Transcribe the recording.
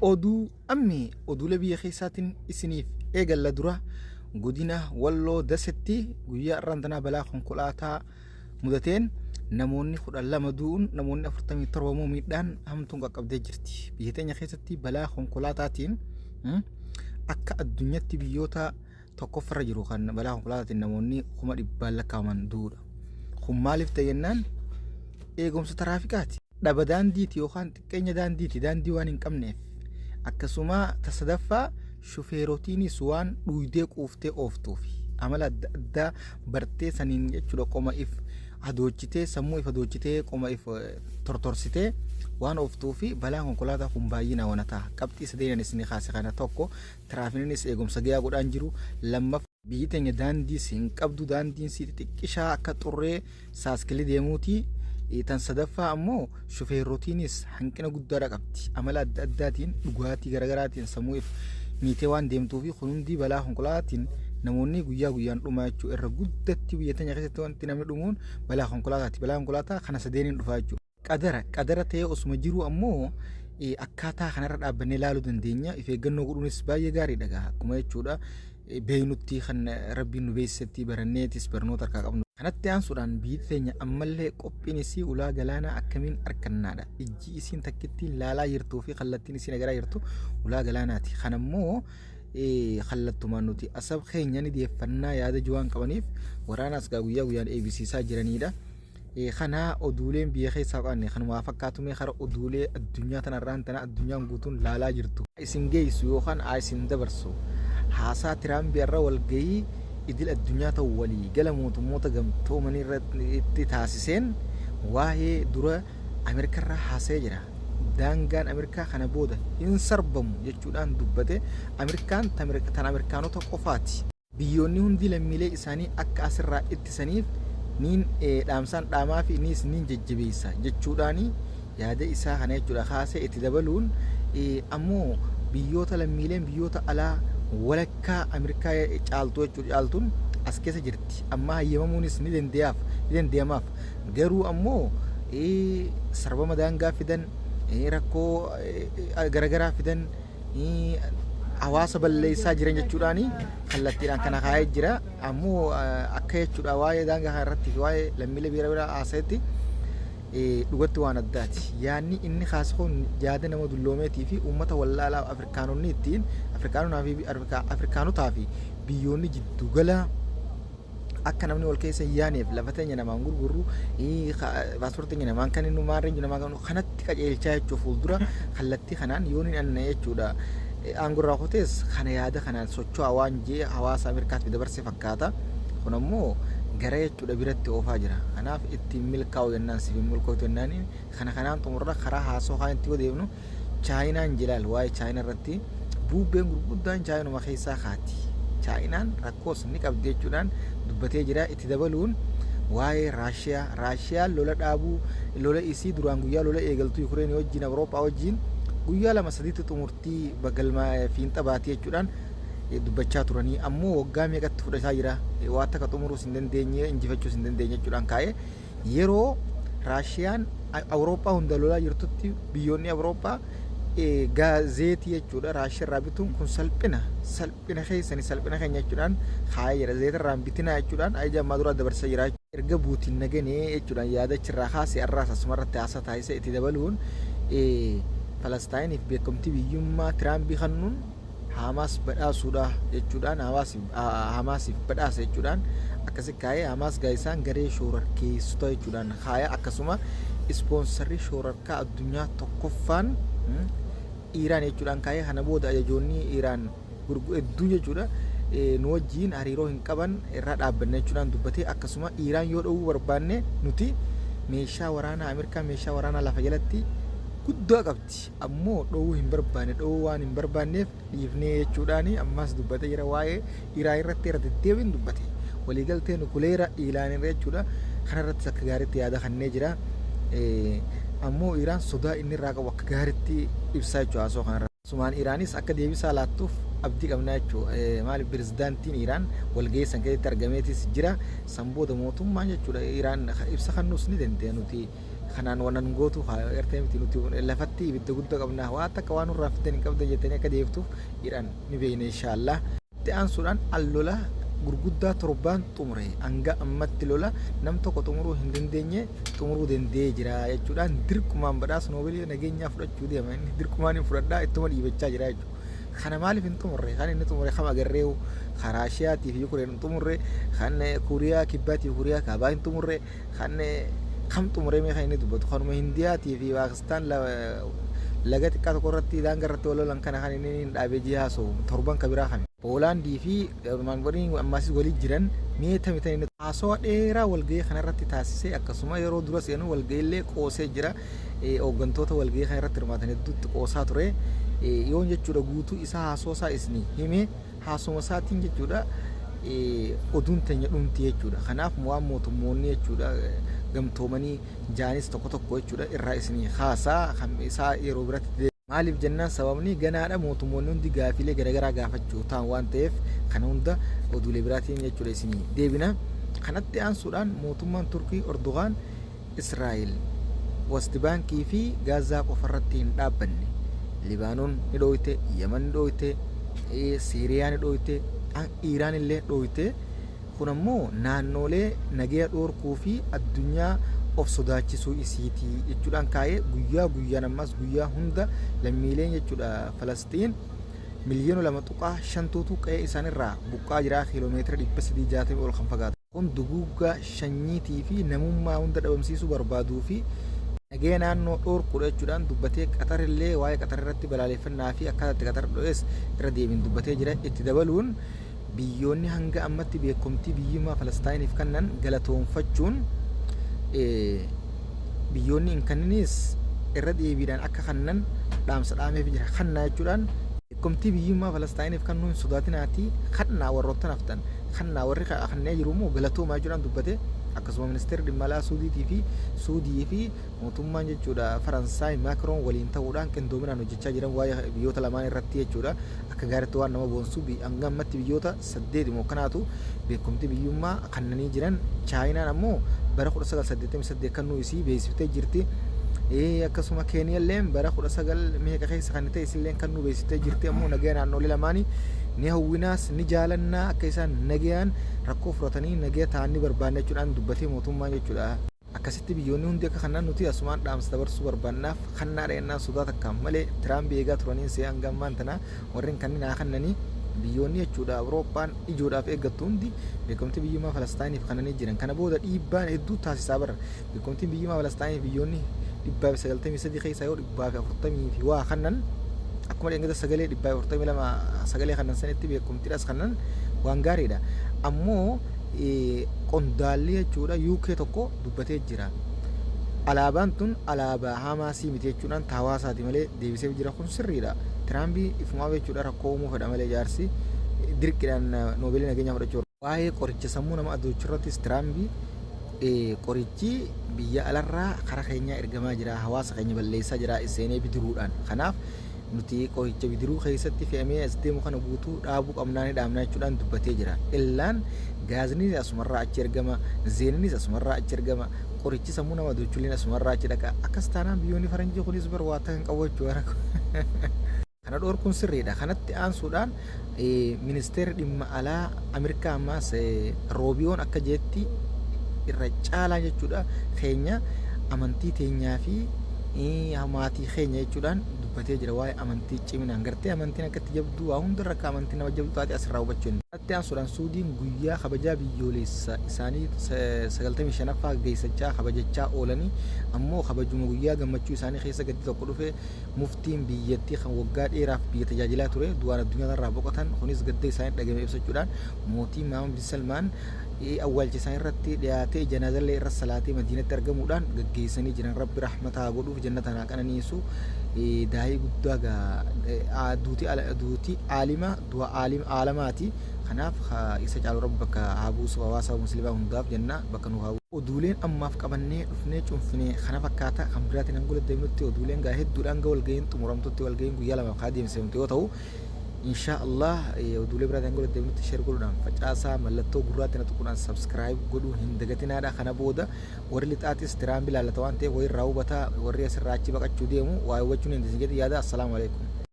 Oduu ammee oduulee biyya keessaatiin isiniif eegalla. Dura godina Walloo Dasetti guyyaa har'aan tanaa balaa konkolaataa mudateen namoonni 12 du'uun namoonni 47 immoo miidhaan hamtuun qaqqabdee jirti. Biyya teenya keessatti balaa konkolaataatiin akka addunyatti biyyoota tokkoffarra jiru kan balaa konkolaataatiin namoonni kuma dhibbaan lakkaa'aman du'uudha. Kun maaliif ta'e jennaan eegumsa tiraafikaati. Dhaba daandiiti yookaan xiqqeenya daandiiti, daandii waan hin qabneef. Akkasuma ta sadaffaa shufeerotiinis waan dhuydee quuftee ooftuufi amala adda addaa bartee saniin jechuudha, qoma if hadoochitee, sammuu if hadoochitee, qoma if tortorsitee waan ooftuufi balaan konkolaataa kun baay'ina wana ta'a. Qabxii sadeenan isin kaase kana: tokko, tiraafiniinis eegumsa gahaa godhaan jiru; lammaffaa, biyyi teenya daandiis hin qabdu, daandiin sii xixiqqishaa akka xurree saaskilii deemuuti; tan sadaffaa ammoo shufeerrotiinis hanqina guddaadha qabdi, amala adda addaatiin dhugaatii garaagaraatiin sammuu if miitee waan deemtuu fi kun hundi balaa konkolaatiin namoonni guyyaa guyyaan dhumaa jechuudha. Irra guddatti biyya teenya keessatti wanti namni dhumuun balaa konkolaataati. Balaa konkolaataa kana sadeeniin dhufaa jechuudha. Qadara qadara ta'ee osuma jiruu ammoo akkaataa kanarra dhaabbannee ilaaluu dandeenya. If eeggannoo godhuunis baay'ee gaariidha gaa, akkuma jechuudha beeynutti kan rabbiin nu beeksisetti baranneetis barnoota harkaa qabnu. Kanatti aansuudhaan biyyi teenya ammallee qophiin isii ulaa galaanaa akkamiin argannaadha. Ijji isiin takkittiin laalaa jirtuu fi kallattiin isiin agaraa jirtu ulaa galaanaati. Kanammoo kallattumaan nuti Asab keenya ni deeffannaa yaada jiru waan qabaniif waraanaas gaa guyyaa guyyaan eebisiisaa jiranidha. Kana oduuleen biyya keessaa qabanne kanumaa fakkaatu. Mee kara oduulee addunyaa tanarraan tana addunyaan guutuun laalaa jirtu isin geessu yookaan haa isin dabarsu. Haasaa Tiraampi irra walgahii idil addunyaa ta'u walii gala mootummoota gamtoomanii irratti taasiseen waa'ee dura Ameerikarraa haasa'ee jira. Daangaan Ameerikaa kana booda hin sarbamu jechuudhaan dubbate. Ameerikaan tan Ameerikaanota qofaati. Biyyoonni hundi lammiilee isaanii akka asirraa ittisaniif niin dhaamsaan dhaamaa fi niis niin jajjabeessa jechuudhaan yaada isaa kana jechuudha kaasee. Itti dabaluun ammoo biyyoota lammiileen biyyoota alaa walakkaa Ameerikaa caaltu jechuudha caaltuun as keessa jirti. Amma hayyamamuunis ni dandeeyaaf, ni dandeeyamaaf, garuu ammoo sarbama daangaa fidan, rakkoo garagaraa fidan, hawaasa balleessaa jiran jechuudhaan kallattiidhaan kana kaa'ee jira. Ammoo akka jechuudha waa'ee daangaa kana irratti fi waa'ee lammiilee biyya biraa haasa'etti dhugatti waan addaati. Yaadni inni kaase kun yaada nama dulloomeetii fi uummata wallaalaa Afrikaanonni ittiin Afrikaanotaa fi biyyoonni jiddugala akka namni wal keessa hin yaaneef lafa teenya namaan gurgurru, paaspoortii teenya namaan kan inni maarreen jiru namaan kan kanatti qajeelchaa jechuu fuuldura kallattii kanaan yoo ni dhanna jechuudha. Aangoo irraa kutees kana yaada kanaan socho'aa waan jee hawaasa Ameerikaatti dabarse fakkaata. Kun ammoo gara jechuudha biratti oofaa jira. Kanaaf ittiin milkaa'u jennaan siif hin milkootu jennaan kana kanaan xumurra. Karaa haasoo kaan itti odeefnu Chaayinaan jilaal waa'ee Chaayinaa irratti buubbeen gurguddaan Chaayinuma keessaa kaati. Chaayinaan rakkoos ni qabdi jechuudhaan dubbatee jira. Itti dabaluun waa'ee Raashiyaa, Raashiyaan lola dhaabuu, lola isii duraan guyyaa lola eegaltu Yukureenii wajjin, Awurooppaa wajjin guyyaa lama sadiitti xumurtii galma fiinxa baatii jechuudhaan dubbachaa turanii ammoo waggaa meeqatti fudhataa jira, waa takka xumuruus hin dandeenye, injifachuus hin dandeenye jechuudhaan kaa'ee. Yeroo Raashiyaan Awurooppaa hunda lolaa jirtutti biyyoonni Awurooppaa zeetii jechuudha Raashiyaa irraa bituun kun salphina, salphina keessanii, salphina keenya jechuudhaan kaa'ee jira. Zeeta irraa hin bitinaa jechuudhaan ajaja ammaa duraa dabarsaa jira. Erga Puutiin naganee jechuudhaan yaada achirraa kaasee har'aas asuma irratti haasaa taasisee. Itti dabaluun Falastaayiniif beekamtii biyyummaa Tiraampii kennuun Haamaas badhaasuudha jechuudhaan, Haamaasiif badhaasa jechuudhaan akkasi kaa'ee. Haamaas gaa isaan garee shoorarkeessota jechuudhaan kaaya. Akkasuma ispoonsarri shoorarkaa addunyaa tokkoffaan Iiraan jechuudhaan kaa'ee. Kana booda ajajoonni Iiraan hedduun jechuudha nu wajjiin hariiroo hin qaban, irraa dhaabbanne jechuudhaan dubbatee. Akkasuma Iiraan yoo dhowwuu barbaanne nuti meeshaa waraanaa Ameerikaa meeshaa waraanaa lafa jalatti guddaa qabdi, ammoo dhowwuu hin barbaanne, dhowwuu waan hin barbaanneef dhiifnee jechuudhaan ammas dubbatee jira. Waa'ee Iraan irratti irra deddeebiin dubbate. Waliigaltee nukuleera Iraan irra jechuudha kanarrattis akka gaariitti yaada kennee jira. Ammoo Iraan sodaa inni irraa qabu akka gaariitti ibsaa jechuudha haasoo kanarratti. Sumaan Iraanis akka deebisaa laattuuf abdii qabnaa jechuudha. Maaliif, pirezidaantiin Iraan walgahii san keessatti argameetis jira. San booda mootummaan jechuudha Iraan ibsa kennuus ni dandeenya nuti. Kanaan waan nun gootu gartee miti, nuti lafatti ibidda guddaa qabna, waan takka waan nurraa fiddan hin qabdan jettanii akka deebituuf Iraan ni beekna inshaallah. Itti aansuudhaan al lola gurguddaa torbaan xumure, hanga ammatti lola nam tokko xumuruu hin dandeenye xumuruu danda'ee jira jechuudhaan dirqumaan badhaasa Noobeelii nageenyaa fudhachuu deema. Inni dirqumaan hin fudhadhaa ittuma dhiibachaa jira jechuudha. Kana maaliif hin xumurre? Kan inni xumure kam agarreewu? Kan Raashiyaatii fi Yukureen hin xumurre, kan Kuuriyaa Kibbaatii fi Kuuriyaa Kaabaa hin xumurre, kan kam xumuree mee kan inni dubbatu? Kanuma Hindiyaatii fi Paakistaan laga xiqqaa tokko irratti daangaa irratti wal lolan kana kan inni hin dhaabee ji'a haasa'u torban ka biraa kami? Poolaandii fi Jarman waliin ammasis walii jiran mee tami tan inni haasawa dheeraa walgahii kanarratti taasisee? Akkasuma yeroo dura seenu walgahiillee qoosee jira. Hooggantoota walgahii kana irratti hirmaatan hedduutti qoosaa ture. Yoon jechuudha guutuu isaa haasoo isaa isni hime, haasuma isaatiin jechuudha oduun teenya dhumti jechuudha. Kanaaf waan mootummoonni jechuudha gamtoomanii jaanis tokko tokko jechuudha irraa isinii haasaa kan isaa yeroo biratti. Maaliif jennaan, sababni ganaadha mootummoonni hundi gaafiilee garaagaraa gaafachuu ta'an waan ta'eef, kana hunda oduulee biraatiin jechuudha isinii deebina. Kanatti aansuudhaan mootummaan Turkii Erdogaan Israa'el West Baankii fi Gaazaa qofarratti hin dhaabbanne. Libaanoon ni dhooyte, Yaman ni dhooyte, Siiriyaa ni dhooyte, Iiraan illee dhooyte. Kun ammoo naannoolee nagaya dhoorkuu fi addunyaa of sodaachisuu isiiti jechuudhaan kaa'ee, guyyaa guyyaan ammas guyyaa hunda lammiileen jechuudha Falasxiin miliyoona 2.5tuutu qe'ee isaanirraa buqqaa jira, kiiloomeetira 360 ol kan fagaatu. Kun duguuggaa shanyiitii fi namummaa hunda dhabamsiisuu barbaaduu fi nagaya naannoo dhoorkuudha jechuudhaan dubbatee, Qaxar illee waa'ee Qaxar irratti balaaleffannaa fi akkaataa itti Qaxar dho'es irra deebiin dubbatee jira. Itti dabaluun biyyoonni hanga ammatti beekomtii biyyummaa Falastaayiniif kannan galatoonfachuun, biyyoonni hin kanninis irra deebiidhaan akka kannan dhaamsa dhaameef jira. Kannaa jechuudhaan beekomtii biyyummaa Falastaayiniif kannuu hin sodaatinaatii kannaa, warroottan haftan kannaa, warri kannee jiru immoo galatoomaa jechuudhaan dubbate. Akkasuma ministeerri dhimma alaa Suudiitii fi Suudii fi mootummaan jechuudha Faransaay Maakroon waliin ta'uudhaan qindoominaan hojjechaa jiran waa'ee biyyoota lamaan irratti jechuudha. Akka gaariitti waan nama boonsu, hanga ammatti biyyoota saddeet immoo kanaatu beekumtii biyyummaa kannanii jiran. Chaayinaan ammoo bara 1988 kannuu isii beeksiftee jirti. Akkasuma Keeniyalleen bara 19 meeqa keessa kan ta'e isilleen kannuu beeksiftee jirti. Ammoo nagaya naannolee lamaanii ni hawwinaas, ni jaalannaa, akka isaan nagayaan rakkoo furatanii nagaya ta'an ni barbaanna jechuudhaan dubbatee mootummaan jechuudha. Akkasitti biyyoonni hundi akka kanaan nuti asumaan dhaamsa dabarsuu barbaannaaf kannaadha jennaan sodaa takkaan malee Tiraampi eegaa turaniin see hanga ammaan tana warreen kanneen haa kannanii. Biyyoonni jechuudha Awurooppaan ijoodhaaf eeggattu hundi beekamtii biyyummaa Falastaayiniif kannanii jiran. Kana booda dhiibbaan hedduu taasisaa bara beekamtiin biyyummaa Falastaayiniif biyyoonni 193 keessaa yoo 140 fi waa kannan, akkuma dheengadda sagalee 142 sagalee kannan sanitti beekamtiidhaas kannan waan gaariidha. Ammoo qondaalli jechuudha UK tokko dubbatee jira. Alaabaan tun alaabaa Hamaasii miti jechuudhaan, hawaasaati malee deebisee jira. Kun sirriidha. Tiraambii ifumaaf jechuudha rakkoo uumuu fedha malee jaarsi dirqiidhaan Noobeelii nageenyaa fudhachuu. Waa'ee qoricha sammuu nama adoochuu irrattis Tiraambii qorichi biyya alarraa karaa keenyaa ergamaa jira, hawaasa keenya balleessaa jira seenee bidiruudhaan. Kanaaf nuti qoricha bidiruu keessatti fe'amee as deemu kana guutuu dhaabuu qabnaa, ni dhaabnaa jechuudhaan dubbatee jira. Illaan gaazniinis asumarraa achi ergama, zeeninis asumarraa achi ergama, qorichi sammuu nama adoochulleen asumarraa achi dhaqa. Akkas taanaan biyyoonni faranjii kunis bar waa takka hin qabu jechuudha. Kana dhoorkuun sirriidha. Kanatti aansuudhaan ministeerri dhimma alaa Ameerikaa ammaas Roobiyoon akka jeetti irra caalaa jechuudha keenya amantii teenyaa fi maatii keenya jechuudhaan dubbatee jira. Waa'ee amantii ciminaan gartee amantiin akka itti jabduu, waa hundarra akka amantiin nama jabduu taate asirraa hubachuu hin. Kanatti aansuudhaan Suudiin guyyaa kabajaa biyyoolessa isaanii 95ffaa gaggeessachaa kabajachaa oolanii, ammoo kabajuma guyyaa gammachuu isaanii keessa gaddi tokko dhufe. Muftiin biyyattii kan waggaa dheeraaf biyya tajaajilaa ture du'aan addunyaa irraa boqotan. Kunis gadda isaanii dhagame ibsachuudhaan mootii Mohaammed bin Salmaan awwaalcha isaanii irratti dhiyaatee janaazallee irra salaatee Madiinatti argamuudhaan gaggeessanii jiran. Rabbi rahmata haa godhuuf, jannata haa qananiisu. Daa'ii guddaa gaa duuti aalima du'a aalamaati. Kanaaf isa caalu Rabbi bakka haa buusu, hawaasa musliimaa hundaaf jenna bakka nu haa. Oduuleen ammaaf qabannee dhufnee cunfine kana fakkaata. Kan biraatiin hanga walitti deebinutti, oduuleen gaa hedduudhaan hanga walga'iin xumuramtutti, walga'iin guyyaa 2f kan adeemsifamtu yoo ta'u, Inshaa Allah oduulee biraatiin hanga walitti deebinutti share godhuudhaan facaasaa, mallattoo gurraatti na tuquudhaan subscribe godhuu hin dagatinaadha. Kana booda warri lixaatis Tiraampi ilaallata waan ta'eef wayirraa hubataa, warri asirraa achi baqachuu deemu waa hubachuu ni dandeessan jedhee yaada. Assalaamu alaikum.